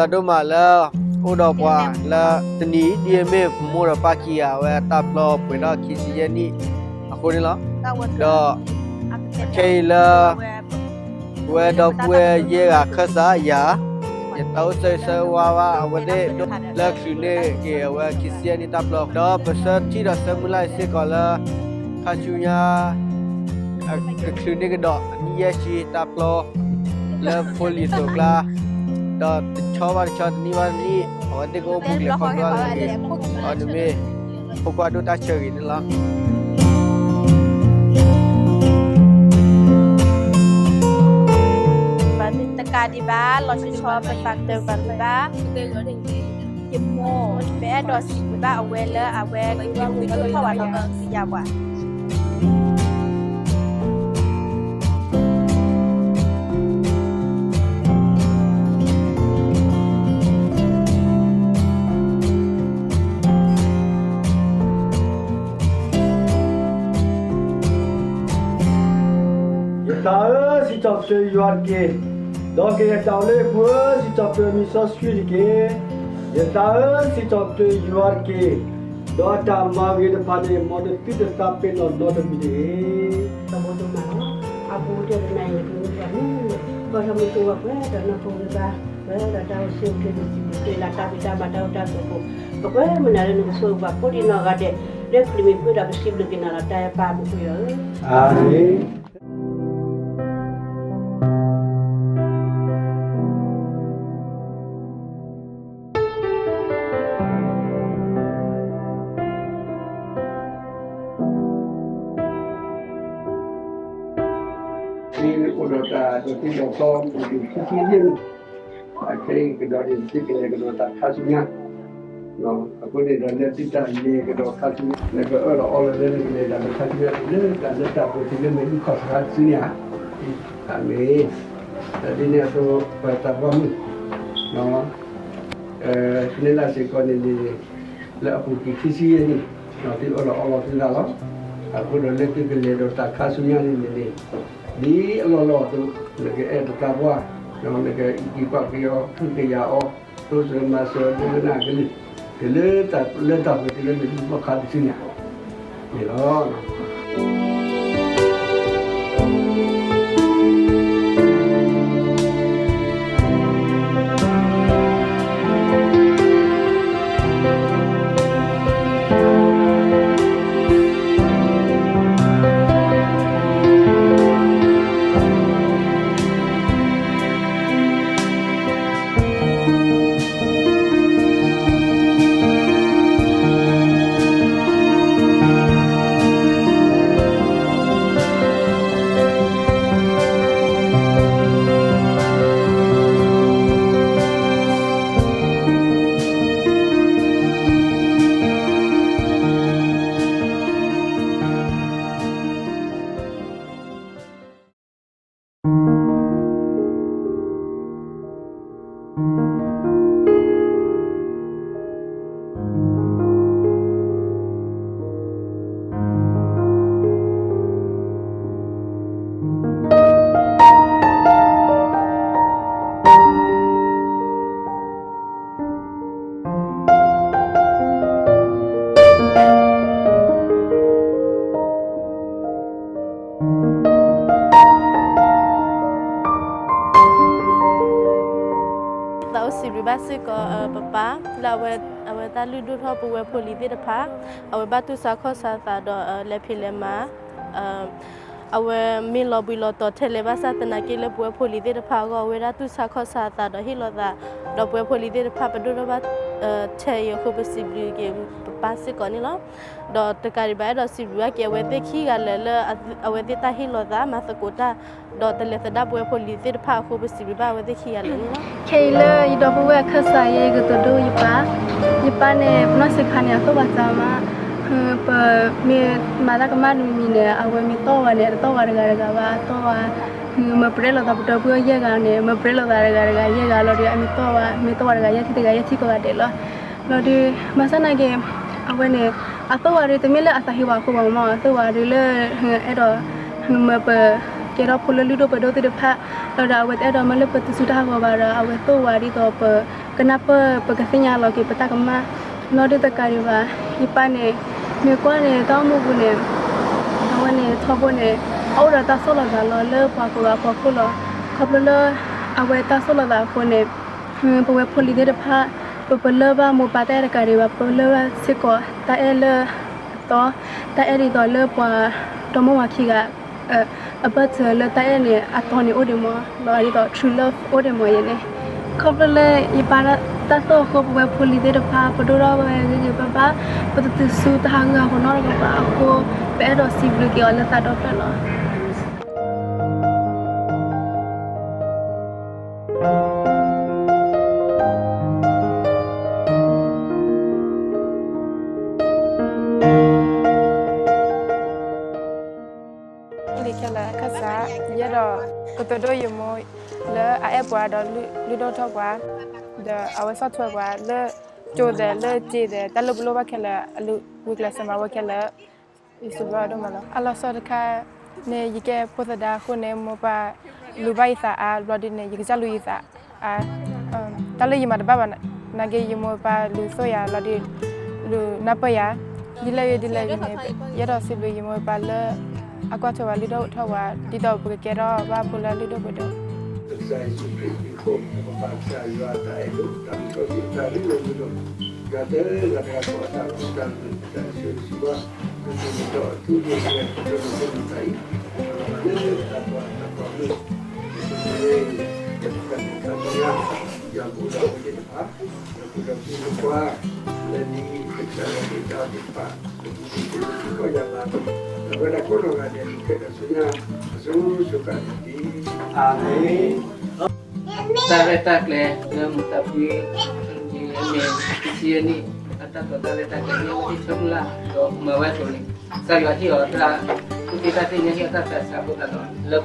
တၢ်ဒိၣ်မးလၢ အိၣ်ဒီးပှၤလၢတနံၤဒ်အမ့ၢ်ပမိၢ်ဒီးပၢ်ခံဂၤ အဝဲတၢ်ပျီပှဲၤထီၣ်ခံဆံယဲၢ်နံၣ်အဃိန့ၣ်လီၤ. ဒီးခဲအံၤလၢ ပဝဲဒီပုၢ်ဝဲၢ်ယဲၢ်ဂၤခၢၣ်စးယၤ ယတၢ်အိၣ်ဆၢဂ့ၤဆၢဝါဘၣ်အဝဲသ့ၣ်ဒိၣ်လၢချုးန့ၢ်က့ၤအဝဲခံဆံယဲၢ်နံၣ်တၢ်ပျီ ဒီးပဆၢထံၣ်ဒီးဆၢမုၢ်လၢ်စ့ၢ်ကီးလၢ ခါဆူညါ ကချုးန့ၢ်ကဒီးအနံၣ်ယဲၢ်ဆံတၢ်ပျီ လၢဖိလံၤသိးကျါ ဒီးတဆီဘၣ်တဆီ တနံၣ်ဘၣ်တနံၣ် အဝဲသ့ၣ်ကအိၣ်မူကလဲၤခီဖျိလၢအဂ့ၤ အဝဲန့ၣ်မ့ၢ် ဖိခွါဒိၣ်တၢ်ဆၢဂ့ၤန့ၣ်လီၤ. တကးဒံးဘၣ် လီၤဆီဆီပသးတဘၣ်ဘၣ် ယမိၢ် ပအဲၣ်ဒိးစံးဘျုးဘၣ်အဝဲလၢအဝဲကဒိၣ်ထီၣ်ဝဲဒီးကယၤပှၤ ယသးဧၢ, စံးထီၣ်ပတြၢၤယွၤတက့ၢ်. ဒီးကယဲၢ်တၢ်အိၣ်လၢယပူၤဧၢ, စံးထီၣ်ပတြၢၤမံၤစီဆှံတက့ၢ်. ယသးဧၢ, စံးထီၣ်ပတြၢၤယွၤတက့ၢ်. ဒီးအတၢ်မၤဂ့ၤတဖၣ်န့ၣ် မ်တသုတသးပ့ၤနီၣ်နီတမံၤတဂ့ၤ. တၢ်ဘိဒိၣ်မးလီၤ. အဘူးကတၢၢ်တနၤအံၤ နကမ့ၢ်ပှၤမုၢ် ဘၣ်ထီၣ်မုၢ်ကိၢ်ဘၣ်ပှဲၤဒီးနီၢ်ခိဝံၤဘၣ် ပှဲၤဒီးတၢ်အိၣ်ဆူၣ်အိၣ်ချ့ ပစံးဘျုးက့ၤလၢတၢ်ဖံးတၢ်မၤတၢ်အိၣ်တၢ်ဆိးပူၤ ပကွဲမုာ်နၤလၢနကဆိၣ်ဂ့ၤပှၤကိးဒံးနီၢ်ဂၤဒဲး လၢခရံာ်မံၤပဃ့ဒီးပစံးဘျုးက့ၤနၤလီၤ တၢ်အဲၣ်ပၢ်မူခိၣ်ယွၤဧၢ, အၤမ့ၣ်. အိၣ်ဒီးတၢ်ဒိးတ့ဒိးဖျီ ပူၤဒံးခံဆံယဲၢ်နံၣ်, အခဲအံၤကဒီးန့ၣ် သုကလဲၤကဒီးတၢ်ခါဆူညါ, အဃိန့ၣ်ဒီးလၢသုတၢ်လဲၤကဒီးခါဆူညါ နကအၢၣ်လီၤအီလီၤလၢနကလဲၤတၢ်လၢခါဆူညါ လၢတၢ်လၢတၢ်ပှဲၤတုၤလၢမ့ၢ်အုၣ်ခီၣ်ဆါဆူညါ, အၤမ့ၣ်. ဒ်န့ၣ်အသိး ပတၢ်ပိာ်မုၣ် န့ၢ်လၢ်စ့ၢ်ကီးန့ၣ်န့ၣ် လၢအပူၤကွံာ်ခံဆံယဲၢ်နံၣ် သုအၢၣ်လီၤအီလီၤသုသးလီၤ. အဃိဒီးလၢသုကလဲၤဒီးတၢ်ခါဆူညါန့ၣ်န့ၣ် ဒ်အလီၢ်လီၢ်အသိး နကအဲၣ်တသးပှၢ်, နကအံးက့ၤကွၢ်က့ၤအီၤ ဟုကယာ်အီၤ တိစၢၤမၤစၢၤဒိကနၣ်ကလုၢ် တုၤလၢတၢ်လၢတၢ်ပှဲၤတုၤလၢမ့ၢ်အုၣ်ခီၣ်ဆါတစုညါန့ၣ်လီၤ. သးအိၣ်စံးဘျုးဘၣ်စ့ၢ်ကီး ပပၢ် လၢအဝဲတၢ်လုၢ်ဒိၣ်ထီၣ်ပဝဲဖိလံၤသ့ၣ်တဖၣ် အဝဲဘၣ်တူၢ်ဆါခီၣ်ဆါသးဒီး လဲၤဖံးလဲၤမၤ အဝဲမ့ၢ်လီၤဘှံးလီၤတီၤထဲလဲၣ်ဘၣ်ဆၣ်သနာ်က့လၢပဝဲဖိလံၤသ့ၣ်တဖၣ်အဂီၢ် အဝဲဒၣ်တူၢ်ဆါခီၣ်ဆါသးဒီးဟ့ၣ်လီၤသး ဒီးပဝဲဖိလံၤသ့ၣ်တဖၣ်ပဒိၣ်ထီၣ်ဘၣ် ထဲအံၤအဃိ ပစံးဘျုးက့ၤပပၢ်စ့ၢ်ကီးန့ၣ်လီၤ. ဒီးတကးဒံးဘၣ် အဲၣ်ဒိးစံးဘျုးဘၣ်က့ၤအဝဲသ့ၣ်ခံဂၤလၢာ်လၢ အဝဲသ့ၣ်တၢ်ဟ့ၣ်လီၤသးမၤသကိးတၢ် ဒီးတလဲၤသဒၣ်ပဝဲဖိလံၤသ့ၣ်တဖၣ်အဃိ ပစံးဘျုးဘၣ်အဝဲသ့ၣ်ခံဂၤလၢာ်န့ၣ်လီၤ. ခဲအံၤလၢယဒီပုၢ်ဝဲၢ်အခၢၣ်စး ယကတိၤဒိယပၢ်, ယပၢ်န့ၣ် ပနီၢ်ဆံးခါန့ၣ် အသိၣ်ဝၤစၢ်မး, ပမ့ၢ်မၤတၢ်ကမၣ်တမံၤမံၤန့ၣ် အဝဲမ့ၢ်တီၢ်ဝဲန့ၣ် အတတီၢ်ဝဲတဂၤတဂၤဘၣ်, အတီၢ်ဝဲ မ့ၢ်ပြဲလိာ်သးပဒီပုၢ်ဝဲၢ်ယဲၢ်ဂၤန့ၣ် မ့ၢ်ပြဲလိာ်သးတဂၤတဂၤယဲၢ်ဂၤလီၤဒီး အမ့ၢ်တီၢ်ဝဲ မ့ၢ်တီၢ်ဝဲတဂၤယဲၢ်ထံၣ်တဂၤယဲၢ်ထံၣ်ကိးဂၤဒဲးလီၤ. လီၤဒီး ဘၣ်ဆၣ်သနာ်က့ အဝဲန့ၣ် အသိၣ်ဝဲဒ်တမ့ၢ်လၢအသးဟ့ဝဲအဃိဘၣ်မး, အသိၣ်ဝဲဒ်လၢ အဲၣ်ဒိး မ့ၢ်ပကဲထီၣ်ဖိလၢလုၢ်ဒိၣ်ပှ့ၤဒိၣ်သ့ၣ်တဖၣ်, လီၤဒီးအဝဲတအဲၣ်ဒိးမ့ၢ်လၢပသူၣ်စူၤတၢ်ဟးဂီၤဘၣ်ဒီး အဝဲသိၣ်ဝဲဒ်သိးပ ကနၢ်ပၢၢ် ပကသ့ၣ်ညါလီၤက့ၤပတၢ်ကမၣ် နီၢ်ဒုၣ်တကးဒံးဘၣ်. ယပၢ်န့ၣ် မ့ၢ်ကွၢ်န့ၣ် တၢ်အိၣ်မူပူၤန့ၣ် အဝဲန့ၣ်ထီဘိန့ၣ် အအိၣ်ဒီးတၢ်ဆိၣ်လီၤသးလီၤလၢပှၤကိးဂၤအဖီခိၣ်လီၤ. ခီဖျိလၢ အဝဲတၢ်ဆိၣ်လီၤသးအဃိန့ၣ် ပဝဲဖိလံၤသ့ၣ်တဖၣ် ပပလၢၢ်ဘၣ်မိၢ်ပၢ်တၢ်အဲၣ်တကးဒံးဘၣ် ပလၢၢ်ဘၣ်စ့ၢ်ကီးတၢ်အဲၣ်လၢအသီ, တၢ်အဲၣ်ဒ်သိးလၢပှၤဒီမါဝၤခံဂၤ အဘၢၣ်စၢၤလၢတၢ်အဲၣ်န့ၣ် အသီန့ၣ်အိၣ်ဒံးမး လီၤဒ်သိး true love အိၣ်ဒံးမးယဲန့ၣ်. ခီဖျိလၢယပၢ်တၢ်သိၣ်အဃိ ပဝဲဖိလံၤသ့ၣ်တဖၣ် ပဒိၣ်ထီၣ်ဝဲဂ့ၤဂ့ၤဘၣ်ဘၣ်, ပတတုၤဆူတၢ်ဟးဂူာ်ဟးဂီၤနီတဂၤဘၣ်အဃိ ပအဲၣ်ဒိးစံးဘျုးက့ၤအီၤလၢသးဒီဖျၢၣ်လီၤ. လံခဲလၢာ်အခၢၣ်စး ယအဲၣ်ဒိးကတိၤဒိၣ်ယမိၢ် လၢအအဲၣ်ပှၤဒီးလုၢ်ဒိၣ်ထီၣ်ပှၤ, ဒီးအဝဲဆီၣ်ထွဲပှၤလၢ ကၠိသဲးလၢစ့သဲး တၢ်လၢပလိၣ်ဘၣ်ခဲလၢာ် အလူၤဂုာ်ကျဲးစၢးမၤဝဲခဲလၢာ် ယစံးဘျုးဒိၣ်မးလီၤ. အလီၤဆီတခါန့ၣ် ယကဲဖိသဒါအဃိန့ၣ် မိၢ်ပၢ်လူၤဘၣ်ယသးအါ ဘျီဒ်န့ၣ် ယကစၢ်လူၤယသးအါ တၢ်လၢယမၤတဘၣ်ဘၣ် နာ်က့ယမိၢ်ပၢ်လူၤသိၣ်ယၤ ဘျီဒ် လူၤနၢ်ပၢၢ်ယၤ ဒ်လဲၣ်ဂ့ၤဒ်လဲၣ်ဂ့ၤန့ၣ် ယအဲၣ်ဒိးစံးဘျုးယမိၢ်ပၢ်လၢ အကွၢ်ထွဲဝဲလုၢ်ဒိၣ်ထီၣ်ဝဲ ဒ်သိးပကကဲထီၣ်ဘၣ်ဖိလၢအလုၢ်ဒိၣ်ပှ့ၤဒိၣ် ကစၢ်ယ့ၣ်ၡူးခရံာ်အဃိ ပကဘၣ်ကစၢ်ယွၤအတၢ်အဲၣ်ဒိၣ် တၢ်မုၢ်ကီၢ်ဆၢ တၢ်ရ့လိာ်မုာ်လိာ် ယွၤတဲလၢတၢ်ကပီၤအသး တၢ်မုၢ်တၢ်ဆိၣ်ဂ့ၤဆိၣ်ဝါ ပကမ့ၢ်ဒီးအထူအယိာ် ပကဒိၣ်ဒိၣ်မုာ်မုာ်တၢ်အံၤ ပကဘၣ်လၢတၢ်ပှၤတၢ်ပှၤမုၢ် ပကမ့ၢ် ပကဘၣ်သ့ၣ်ညါ ယွၤကအိၣ်ဒီးအဝဲသ့ၣ်တဖၣ် ဒီးပဒီပုၢ်ဝဲၢ် လၢဒ်ကစၢ်ယွၤက့ၤတၢ်သ့ၣ်တဖၣ် လၢပကစံးကီၢ်ယၤဘၣ် ဒီးပဝဲဒၣ်ကိးနီၢ်ဂၤဒဲး ဒ်ခဲဒီးဆူညါ အစိၤစိၤဃၣ်ဃၣ်တက့ၢ်. အၤမ့ၣ်. တၢ်ရဲၣ်တၢ်ကျဲၤလၢမုၢ်တၢ်ဖှံ မ့ၢ်တဆံယဲၢ်နံၣ် အတၢ်ကီတၢ်ရဲၣ်တၢ်ကျဲၤ မ့ၢ်ဝဲသ့ၣ်ဆၢမုၢ်လၢ် ဒီးမၤဝဲအသိးန့ၣ် ကစၢ်ယွၤဟ့ၣ်အီၤတၢ် သူၣ်က့ၣ်သးသ့ၣ်ညါ ဟ့ၣ်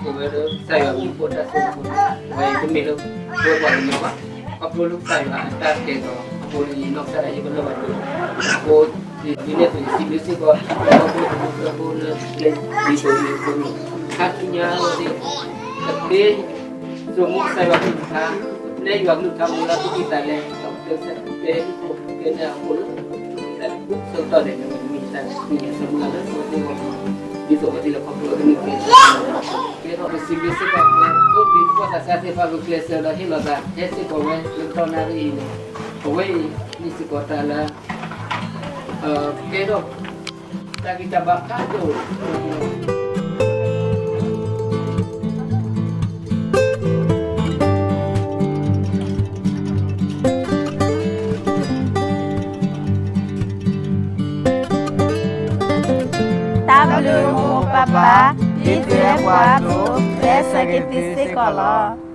အီၤတၢ်သးစၢ်ဖိသးလီၤ လၢပဝဲလၢကစၢ်ယွၤမ့ၢ်ဖိတၢ်စိတၢ်ကမီၤ ဝဲတမ့ၢ်လၢ ပဝဲပှၤကညီဘၣ် ခီဖျိလၢကစၢ်ယွၤအတၢ်ကဲၤဒီး အဃိန့ၣ် ယနီၢ်ကစၢ်ဒၣ်ယဲ ပလၢၢ်ဘၣ်ဒိ အဃိ ဒ်န့ၣ်အသိး ယစံးဘျုးစ့ၢ်ကီး ဒီပုၢ်ဝဲၢ်ဖိလၢ လၢဒ်သိးအံၤအဃိန့ၣ် ခါဆူညါလီၤဒ် ကသ့ စိာ်မူကစၢ်ယွၤကလုၢ်ကထါ ကသ့ယွၤကလုၢ်ကထါမူလၢသူၣ်ကံၢ်သးလဲ ဒီးကသ့စဲးကသ့ဟံၣ်ဖိဃီဖိကဲန့ၣ်အဃိလၢ တၢ်လၢပစိာ်တၢ်န့ၣ် မ့ၢ်တၢ်ဆူညါဆၢမုၢ်လၢ်လၢပဝဲသ့ၣ်အဂီၢ် ဒ်သိးအဝဲသ့ၣ်လၢခီဖျိအကလုၢ်ကထါ ကဲထီၣ်ပစံးဘျုးစ့ၢ်ကီး ပဖိပလံၤသကိးသးစၢ်သ့ၣ်တဖၣ် ပကျဲးစၢးဒီးဟ့ၣ်လီၤသး ဟဲစ့ၢ်ကီးဝဲလၢတီနၣ်ရံၣ်အံၤန့ၣ် အဝဲအံၤမ့ၢ်စ့ၢ်ကီးတၢ်လၢ ကဲထီၣ် တၢ်ဂံၢ်တၢ်ဘါဖးဒိၣ် တၢ်ဘျုးမိၢ်မိၢ်ပၢ်ပၢ် ဒ်သုဟဲပှၤအသိး ပအဲၣ်ဆၢက့ၤသုစ့ၢ်ကီးလီၤ.